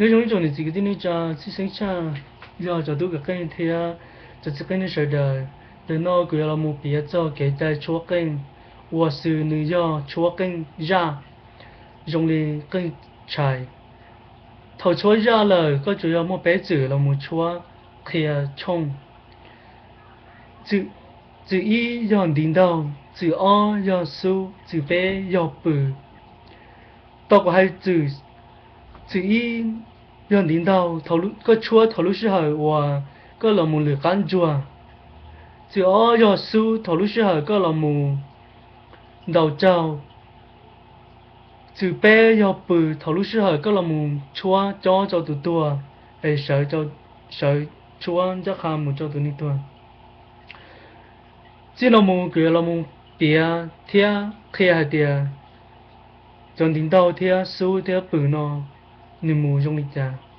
Nyob zoo ib tsoom niam txiv kwv tij neej tsa, tshwj xeeb tshaj yog cov tub kwv qeej thiab cov txiv qeej nej sawv daws. Ntawm no kuv yuav los mus piav txog kev cai tshuab qeej uas xws nws yog tshuab qeej zaj zoo li qeej tshais. Thaum tshuab zaj lawm koj tsuas yog muaj peb txwm los mus tshuab qhia tshooj. Txwm ib yog ntiv ntaug, txwm ob yog xub, txwm peb yog pw. Tau kuv hais, txwm ib yog ntiv ntaug, koj tshuab thaum lub sij hawm uas koj los mus lwm qab ntsuag. Txwm ob yog xub, thaum lub sij hawm koj los mus ntaus caug. Txwm peb yog pw, thaum lub sij hawm koj los mus tshuab cob rau tus tuag es sawv tshuab ncaj qha mus rau tus neeg tuag. Txij no mus kuv yuav los mus piav thiab qhia hais tias cov ntiv ntaug thiab xub thiab pw no nws mus zoo li cas.